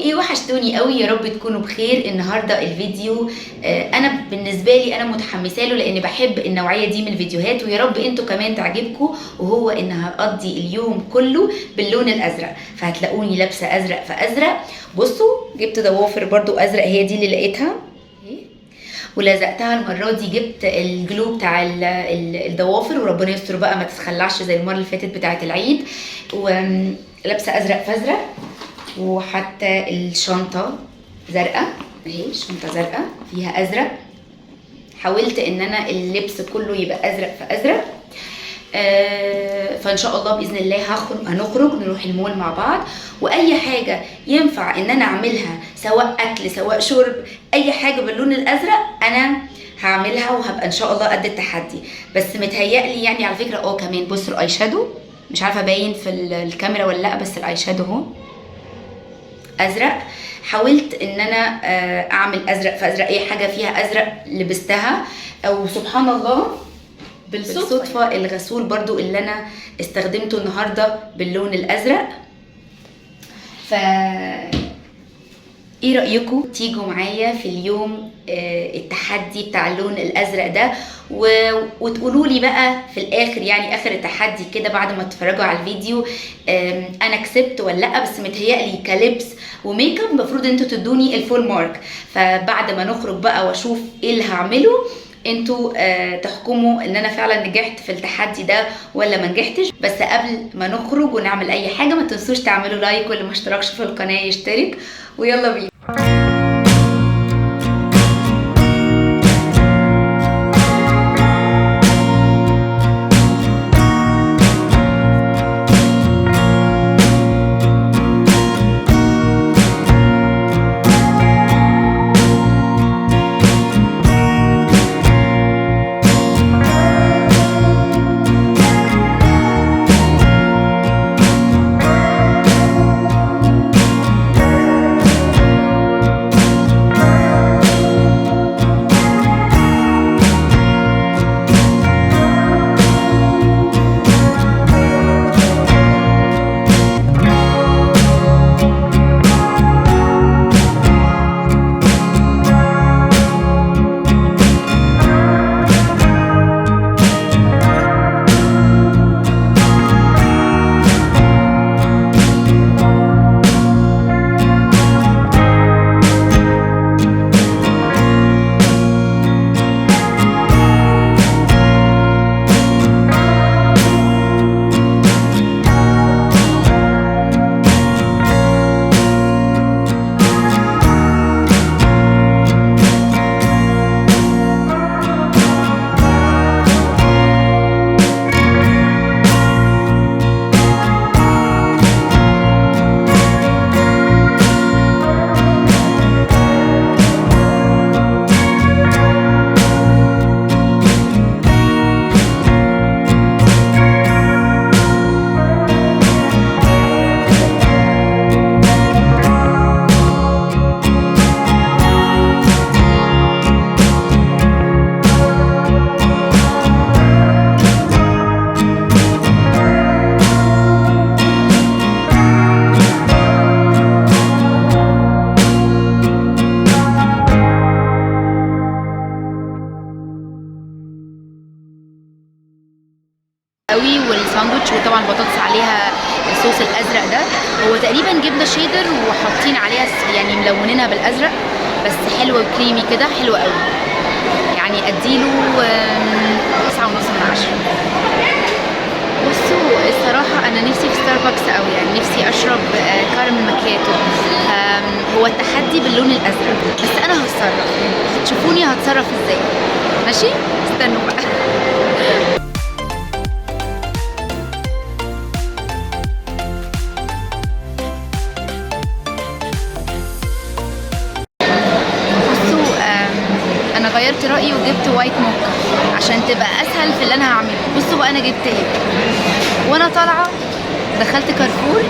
ايه؟ وحشتوني قوي، يا رب تكونوا بخير. النهارده الفيديو انا بالنسبة لي انا متحمسة له لان بحب النوعية دي من الفيديوهات، ويا رب انتوا كمان تعجبكم. وهو ان هقضي اليوم كله باللون الازرق، فهتلاقوني لابسه ازرق في ازرق. بصوا جبت ضوافر برضو ازرق، هي دي اللي لقيتها ولزقتها المرة دي. جبت ال glue بتاع الضوافر، وربنا يستر بقى ما تتخلعش زي المرة اللي فاتت بتاعه العيد. ولابسه ازرق فازرق، وحتى الشنطة زرقاء اهي، شنطه زرقاء فيها ازرق. حاولت ان انا اللبس كله يبقى ازرق في ازرق. فان شاء الله باذن الله هنخرج نروح المول مع بعض، واي حاجة ينفع ان انا اعملها سواء اكل سواء شرب اي حاجة باللون الازرق انا هعملها، وهبقى ان شاء الله قد التحدي. بس متهيألي يعني على فكرة كمان بصوا ال eye shadow، مش عارفه باين في الكاميرا ولا لا، بس ال eye shadow اهو ازرق. حاولت ان انا اعمل ازرق في ازرق، اي حاجة فيها ازرق لبستها. او سبحان الله بالصدفة الغسول برضو اللي انا استخدمته النهاردة باللون الازرق. ف ايه رأيكم تيجوا معايا في اليوم التحدي بتاع اللون الازرق ده، وتقولوا لي بقى في الاخر، يعني اخر التحدي كده بعد ما تتفرجوا على الفيديو، انا كسبت ولا لا. بس متهيألي كلبس وميك اب المفروض انتوا تدوني ال full mark. فبعد ما نخرج بقى واشوف ايه اللي هعمله، انتوا تحكموا ان انا فعلا نجحت في التحدي ده ولا ما نجحتش. بس قبل ما نخرج ونعمل اي حاجة ما تنسوش تعملوا like، واللي ما اشتركش في القناة يشترك، ويلا بينا. قوي والساندوتش، وطبعا البطاطس عليها الصوص الازرق ده، هو تقريبا جبنه شيدر وحاطين عليها يعني ملونينها بالازرق، بس حلوة وكريمي كده، حلوة قوي. يعني اديله 9.5 من 10. بصوا الصراحة انا نفسي في ستاربكس قوي، يعني نفسي اشرب caramel macchiato. هو التحدي باللون الازرق، بس انا هتصرف، هتشوفوني هتصرف ازاي. ماشي، استنوا بقى. انا غيرت رايي وجبت white mocha عشان تبقى اسهل في اللي انا هعمله. بصوا بقى انا جبت ايه وانا طالعه، دخلت كارفور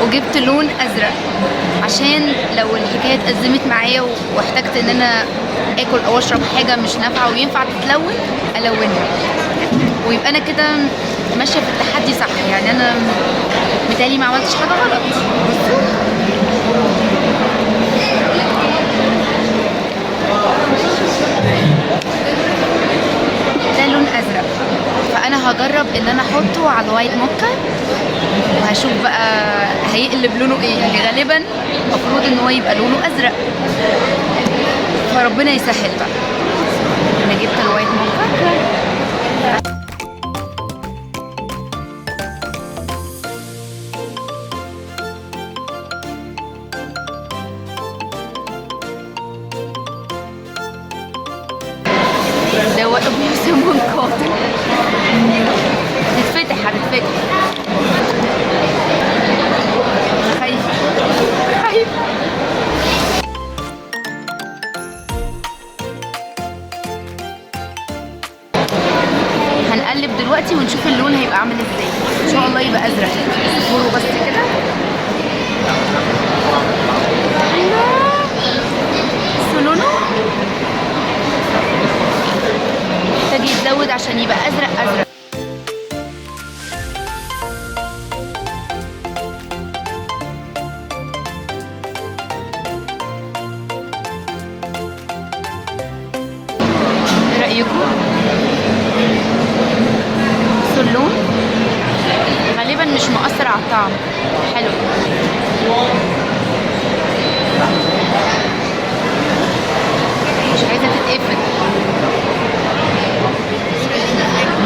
وجبت لون ازرق عشان لو الحكاية اتأزمت معايا واحتجت ان انا اكل او اشرب حاجة مش نافعة وينفع تتلون الونها، ويبقى انا كده ماشية في التحدي صح. يعني انا متهيألي ما عملتش حاجة غلط. بصوا ان انا احطه على ال white mocha، وهشوف بقى هيقلب لونه ايه. يعني غالبا المفروض ان هو يبقى لونه ازرق، فربنا يسهل بقى. انا جبت ال white mocha. دواء ابو سمون قاتل. هتتفتح هتتفتح. خايفة خايفة. هنقلب دلوقتي ونشوف اللون هيبقى عامل ازاي. ان شاء الله يبقى ازرق. اصبروا بس كده. ايوه بس لونه محتاج يتزود عشان يبقى ازرق ازرق. ايه رايكم؟ بصوا اللون غالبا مش مؤثر على الطعم. حلو. مش عايزه تتقفل.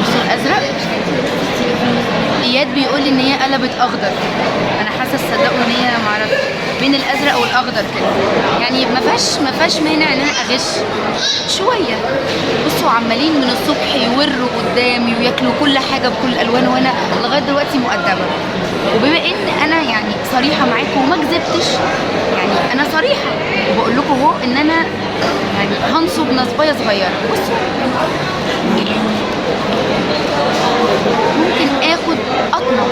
بصوا الازرق. اياد بيقول لي ان هي قلبت اخضر. انا حاسه صدقوا ان هي معرفش بين الازرق والاخضر كده، يعني ما فيهاش مانع ان انا اغش شوية. بصوا عمالين من الصبح يوروا قدامي وياكلوا كل حاجة بكل الالوان، وانا لغاية دلوقتي مؤدبة. وبما ان انا يعني صريحه معاكم وما كذبتش، يعني انا صريحه وبقول لكم اهو ان انا يعني هنصب نصبايه صغيرة. بصوا ممكن اخد قطمه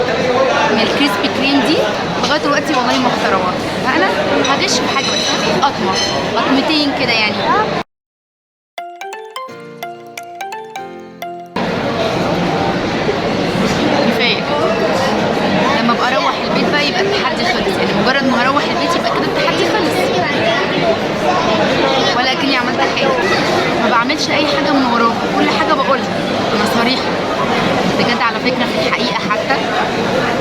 من الكريسبي كريم دي لغاية دلوقتي والله محترمه، فانا هغش في حاجة بس هاخد قطمه قطمتين كده يعني. كفاية. لما ابقى اروح البيت بقى يبقى التحدي خلص، يعني مجرد ما هروح البيت يبقى كده التحدي خلص، ولا كأني عملت حاجة. ما بعملش اي حاجة من وراكم، كل حاجة بقولها انا صريحه بجد. على فكرة في الحقيقة حتى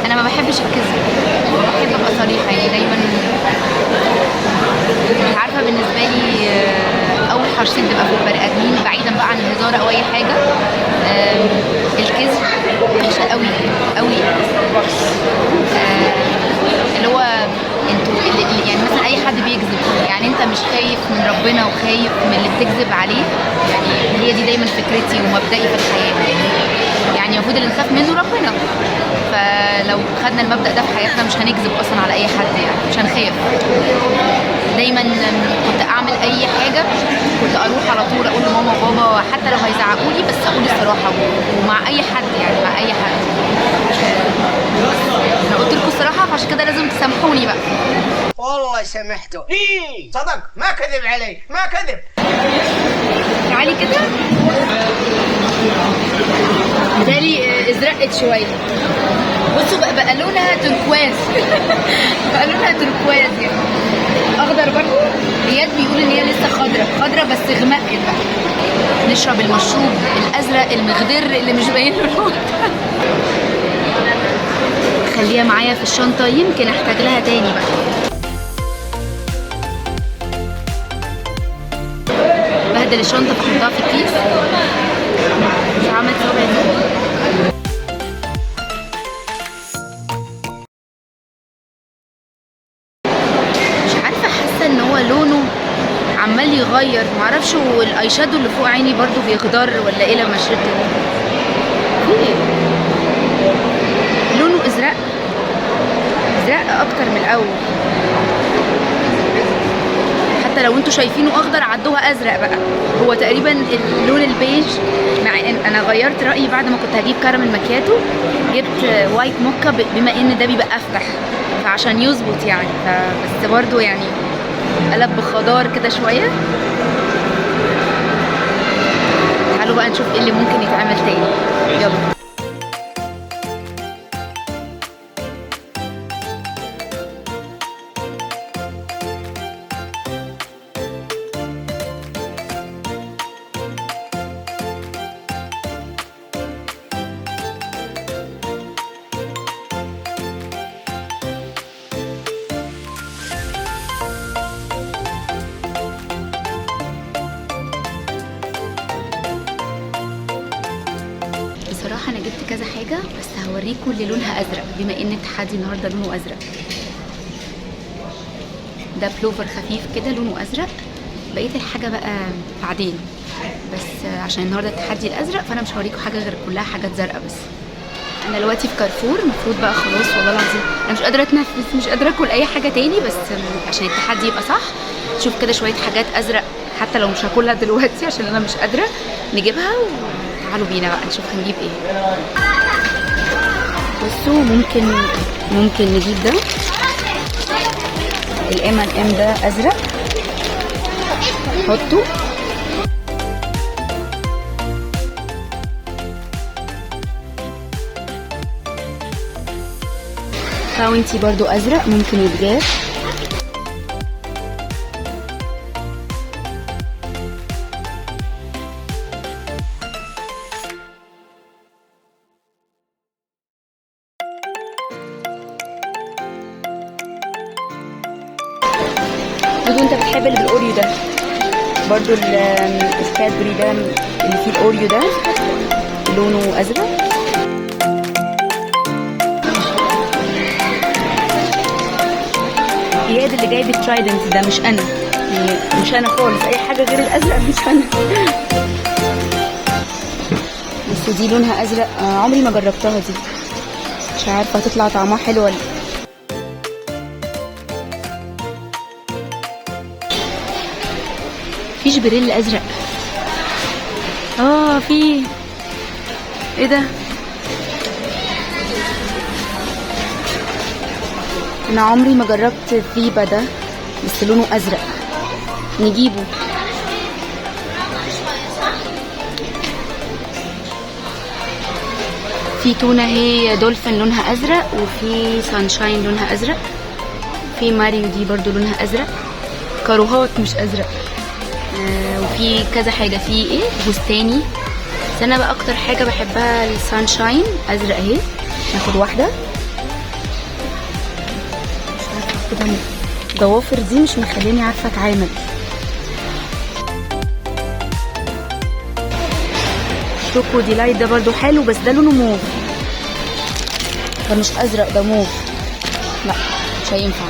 انا ما بحبش الكذب، بحب ابقى صريحه يعني دايما. مش عارفه بالنسبة لي اول حاجتين تبقى في البني ادمين بعيدا بقى عن الهزار او اي حاجة، الكذب وحشة قوي قوي. اللي هو انتوا يعني مثلا اي حد بيكذب، يعني انت مش خايف من ربنا وخايف من اللي بتكذب عليه، يعني هي دي دايما فكرتي ومبدئي في الحياة. يعني المفروض اللي نخاف منه ربنا، فلو خدنا المبدأ ده في حياتنا مش هنكذب اصلا على اي حد، يعني مش هنخاف. دايما كنت اعمل اي حاجة كنت اروح على طول اقول لماما وبابا، حتى لو هيزعقوا لي بس اقول الصراحة، ومع اي حد يعني مع اي حد. انا قلت لكم الصراحة فعشان كده لازم تسامحوني بقى. والله سامحته. إيه صدق، ما كذب علي، ما كذب. تعالي كده. بالي ازرقت شوية. بصوا بقى لونها تركواز. بقى لونها تركواز يعني اخضر برضه. اياد بيقول ان هي لسه خضرة خضرة بس غمقت بقى. نشرب المشروب الازرق المخضر اللي مش باين له لون. خليها معايا في الشنطة يمكن احتاج لها تاني بقى. بهدل الشنطة بحطها في الكيس. مش عملت صابع دي. مش عارفه، حاسه ان هو لونه عمال يغير، معرفش. وال eye shadow اللي فوق عيني برضو بيخضر ولا ايه لما شربت ده؟ في ايه؟ لونه ازرق ازرق اكتر من الاول. حتى لو انتوا شايفينه اخضر عدوها ازرق بقى. هو تقريبا اللون البيج، مع ان انا غيرت رايي بعد ما كنت هجيب caramel macchiato جبت white mocha، بما ان ده بيبقى افتح فعشان يظبط يعني. بس برضو يعني قلب بخضار كده شوية. تعالوا بقى نشوف ايه اللي ممكن يتعمل تاني. يلا. هوريكم اللي لونها ازرق، بما ان التحدي النهارده لونه ازرق. ده بلوفر خفيف كده لونه ازرق. بقية الحاجة بقى بعدين، بس عشان النهارده التحدي الازرق فانا مش هوريكم حاجة غير كلها حاجات زرقاء بس. انا دلوقتي في كارفور، المفروض بقى خلاص والله العظيم انا مش قادرة اتنفس، مش قادرة اكل اي حاجة تاني، بس عشان التحدي يبقى صح شوف كده شوية حاجات ازرق، حتى لو مش هاكلها دلوقتي عشان انا مش قادرة نجيبها. وتعالوا بينا بقى نشوف هنجيب ايه. بصوا ممكن نجيب ده الام ان ام ده ازرق، حطه. باونتي برضو ازرق ممكن يتجاب. دودو انت بتحب اللي بالاوريو ده برضو، الكادبري ده اللي فيه الاوريو ده لونه ازرق. اياد اللي جايب ال Trident ده مش انا، يعني مش انا خالص، اي حاجة غير الازرق مش انا. بس دي لونها ازرق، عمري ما جربتها دي، مش عارفه هتطلع طعمها حلو ولا. فيش بريل ازرق؟ في ايه ده؟ انا عمري ما جربت فيبا ده، بس لونه ازرق نجيبه. في تونه هي دولفين لونها ازرق، وفي سانشاين لونها ازرق، في ماريو دي برضو لونها ازرق، كاروهات مش ازرق، وفي كذا حاجة. في ايه بستاني، بس انا بقى اكتر حاجة بحبها السانشاين ازرق اهي. ناخد واحدة. مش عارفه كده الضوافر دي مش مخليني عارفه اتعامل. شوكو ديلايت ده برضو حلو، بس ده لونه موف، ده مش ازرق ده موف، لا مش هينفع.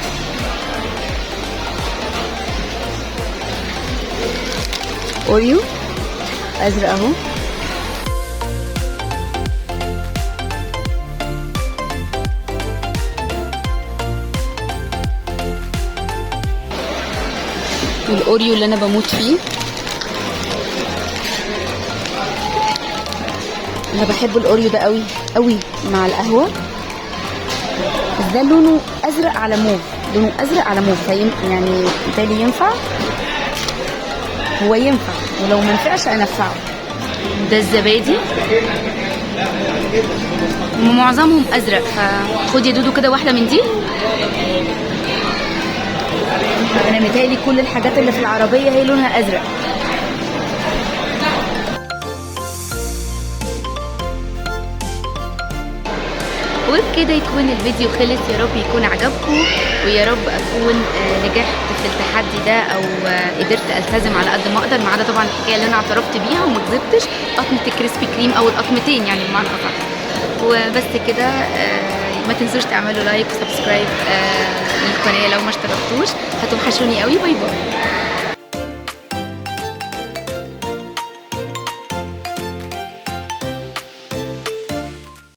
اوريو ازرق اهو. الاوريو اللي انا بموت فيه، انا بحب الاوريو ده قوي قوي مع القهوة، بس ده لونه ازرق على موف، لونه ازرق على موف، يعني بالتالي ينفع، هو ينفع، ولو ما نفعش انفعه. ده الزبادي ومعظمهم ازرق، فخد يا دودو كده واحدة من دي. انا متهيألي كل الحاجات اللي في العربية هي لونها ازرق. وبكده يكون الفيديو خلص، يا رب يكون عجبكم، ويا رب اكون نجحت في التحدي ده، او قدرت التزم على قد ما اقدر، ما عدا طبعا الحكاية اللي انا اعترفت بيها وما كذبتش، قطمه الكريسبي كريم او القطمتين يعني بمعنى اصح. وبس كده، ما تنسوش تعملوا like و subscribe للقناة لو ما اشتركتوش، هتوحشوني قوي. bye bye.